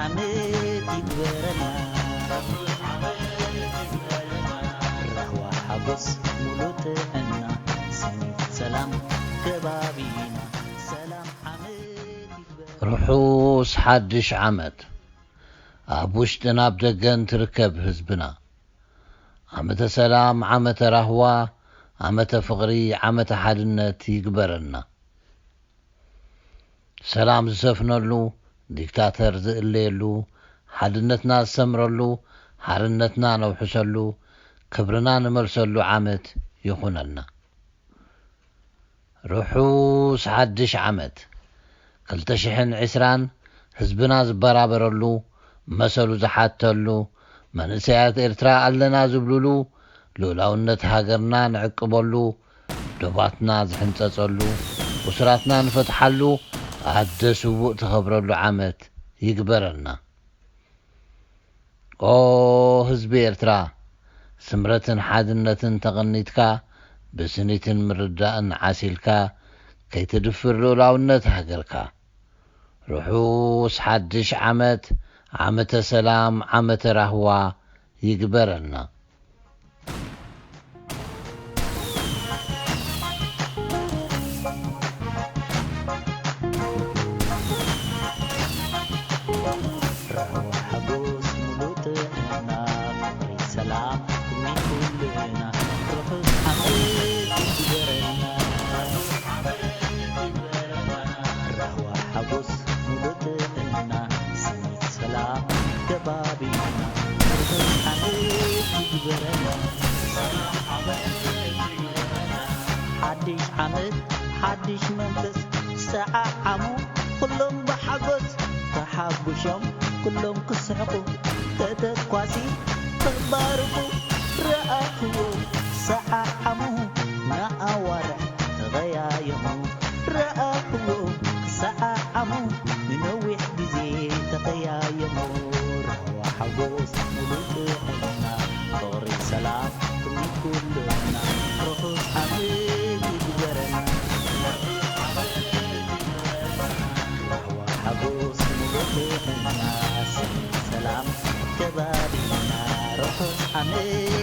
ዓመት ይግበረና። ራህዋ ሓጎስ ሙሉ ጥዕና፣ ስኒት ሰላም ከባቢና፣ ሰላም ዓመት ይግበረና። ርሑስ ሓድሽ ዓመት ኣብ ውሽጥን ኣብ ደገን ትርከብ ህዝብና። ዓመተ ሰላም፣ ዓመተ ራህዋ፣ ዓመተ ፍቕሪ፣ ዓመተ ሓድነት ይግበረና። ሰላም ዝሰፍነሉ፣ ዲክታተር ዝእለየሉ፣ ሓድነትና ዝሰምረሉ፣ ሓርነትና ነውሕሰሉ፣ ክብርና ንመልሰሉ ዓመት ይኹነልና። ርሑስ ሓድሽ ዓመት ክልተ ሽሕን ዕስራን ህዝብና ዝበራበረሉ፣ መሰሉ ዝሓተሉ፣ መንእሰያት ኤርትራ ኣለና ዝብሉሉ፣ ልኡላውነት ሃገርና ንዕቅበሉ፣ ዶባትና ዝሕንጸጸሉ፣ እሱራትና ንፈትሓሉ፣ ኣደ ስዉእ ትኸብረሉ ዓመት ይግበረልና። ኦ ህዝቢ ኤርትራ፣ ስምረትን ሓድነትን ተቐኒትካ፣ ብስኒትን ምርዳእን ዓሲልካ፣ ከይትድፍር ልኡላውነት ሃገርካ። ርሑስ ሓድሽ ዓመት፣ ዓመተ ሰላም፣ ዓመተ ራህዋ ይግበረልና። ራህዋ ሓጎስ ሙሉእ ጥዕና፣ ፍቕሪ ሰላም ትምኒት ኩልና፣ ርሑስ ዓመት ይግበረልና። ራህዋ ሓጎስ ሙሉእ ጥዕና፣ ስኒት ሰላም ከባቢና፣ ርሑስ ዓመት ይግበረልና። ሓድሽ ዓመት ሓድሽ መንፈስ፣ ሰዓዓሙ ኩሎም ብሓጎስ ተሓጉሾም፣ ኩሎም ክስሕቁ፣ ተተኳሲ ተባርቑ፣ ረኣኽዎ ሰዓዓሙ ንኣዋርሕ ተቐያየሙ፣ ረኣኽዎ ሰዓዓሙ ንነዊሕ ግዜ ተቐያየሙ። ራህዋ ሓጎስ ሙሉእ ጥዕና፣ ፍቕሪ ሰላም ትምኒት ኩልና፣ ርሑስ ዓመት ይግበረና። ራህዋ ሓጎስ ሙሉእ ጥዕና፣ ስኒት ሰላም ከባቢና፣ ርሑስ ዓመት